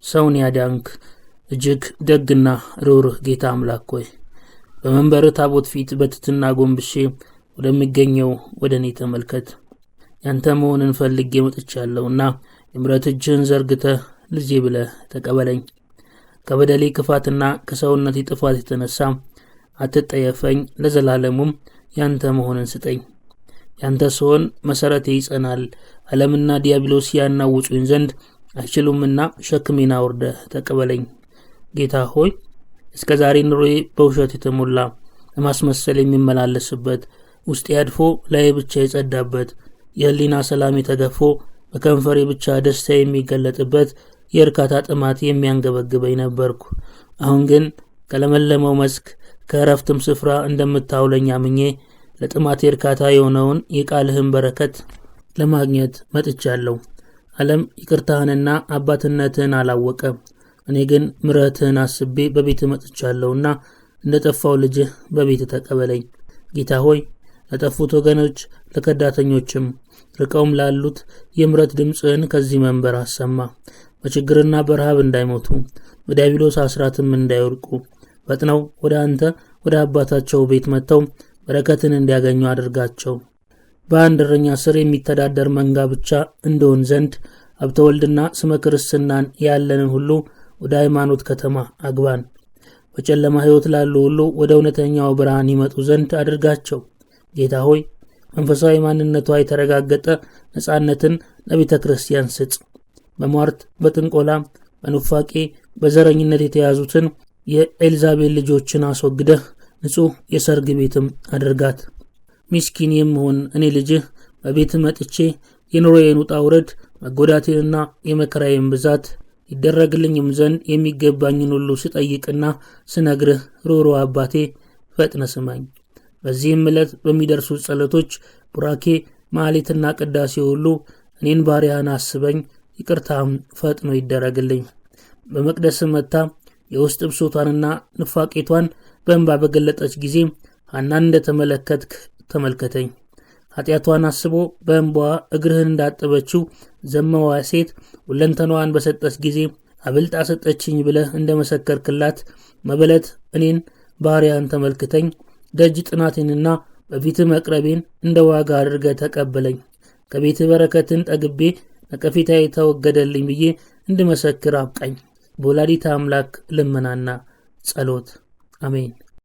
ሰውን ያዳንክ እጅግ ደግና ርኅሩህ ጌታ አምላክ ሆይ፣ በመንበርህ ታቦት ፊት በትሕትና ጎንብሼ ወደሚገኘው ወደ እኔ ተመልከት። ያንተ መሆንን ፈልጌ መጥቻለሁና የምሕረት እጅህን ዘርግተህ ልጄ ብለህ ተቀበለኝ። ከበደሌ ክፋትና ከሰውነቴ ጥፋት የተነሳ አትጠየፈኝ፣ ለዘላለሙም ያንተ መሆንን ስጠኝ። ያንተ ስሆን መሠረቴ ይጸናል፣ ዓለምና ዲያብሎስ ያናውጹኝ ዘንድ አይችሉምና ሸክሜን አውርደህ ተቀበለኝ። ጌታ ሆይ፣ እስከ ዛሬ ኑሮዬ በውሸት የተሞላ፣ ለማስመሰል የሚመላለስበት፣ ውስጤ አድፎ ላይ ብቻ የጸዳበት፣ የሕሊና ሰላም የተገፎ በከንፈሬ ብቻ ደስታ የሚገለጥበት፣ የእርካታ ጥማት የሚያንገበግበኝ ነበርኩ። አሁን ግን ከለመለመው መስክ ከእረፍትም ስፍራ እንደምታውለኝ አምኜ ለጥማቴ እርካታ የሆነውን የቃልህን በረከት ለማግኘት መጥቻለሁ። ዓለም ይቅርታህንና አባትነትህን አላወቀም። እኔ ግን ምሕረትህን አስቤ በቤትህ መጥቻለሁና እንደ ጠፋው ልጅህ በቤትህ ተቀበለኝ። ጌታ ሆይ፣ ለጠፉት ወገኖች ለከዳተኞችም ርቀውም ላሉት የምሕረት ድምፅህን ከዚህ መንበር አሰማ። በችግርና በረሃብ እንዳይሞቱ፣ በዲያብሎስ አስራትም እንዳይወድቁ፣ ፈጥነው ወደ አንተ ወደ አባታቸው ቤት መጥተው በረከትን እንዲያገኙ አድርጋቸው። በአንድ እረኛ ስር የሚተዳደር መንጋ ብቻ እንደሆን ዘንድ ሀብተ ወልድና ስመ ክርስትናን ያለንን ሁሉ ወደ ሃይማኖት ከተማ አግባን። በጨለማ ሕይወት ላሉ ሁሉ ወደ እውነተኛው ብርሃን ይመጡ ዘንድ አድርጋቸው። ጌታ ሆይ፣ መንፈሳዊ ማንነቷ የተረጋገጠ ነፃነትን ለቤተ ክርስቲያን ስጥ። በሟርት፣ በጥንቆላ፣ በኑፋቄ፣ በዘረኝነት የተያዙትን የኤልዛቤል ልጆችን አስወግደህ ንጹሕ የሰርግ ቤትም አድርጋት። ሚስኪን የምሆን እኔ ልጅህ በቤት መጥቼ የኑሮዬን ውጣ ውረድ፣ መጎዳቴንና የመከራዬን ብዛት፣ ይደረግልኝም ዘንድ የሚገባኝን ሁሉ ስጠይቅና ስነግርህ ርኅሩህ አባቴ ፈጥነ ስማኝ። በዚህም ዕለት በሚደርሱ ጸሎቶች፣ ቡራኬ፣ ማኅሌትና ቅዳሴ ሁሉ እኔን ባሪያህን አስበኝ፣ ይቅርታም ፈጥኖ ይደረግልኝ። በመቅደስ መጥታ የውስጥ ብሶቷንና ንፋቄቷን በእንባ በገለጠች ጊዜ ሐናን እንደተመለከትክ ተመልከተኝ። ኃጢአቷን አስቦ በእንባዋ እግርህን እንዳጠበችው ዘማዋ ሴት ሁለንተናዋን በሰጠች ጊዜ አብልጣ ሰጠችኝ ብለህ እንደመሰከርክላት መበለት እኔን ባሪያህን ተመልክተኝ። ደጅ ጥናቴንና በፊትህ መቅረቤን እንደ ዋጋ አድርገህ ተቀበለኝ። ከቤትህ በረከትን ጠግቤ ነቀፌታ የተወገደልኝ ብዬ እንድመሰክር አብቃኝ። በወላዲተ አምላክ ልመናና ጸሎት አሜን።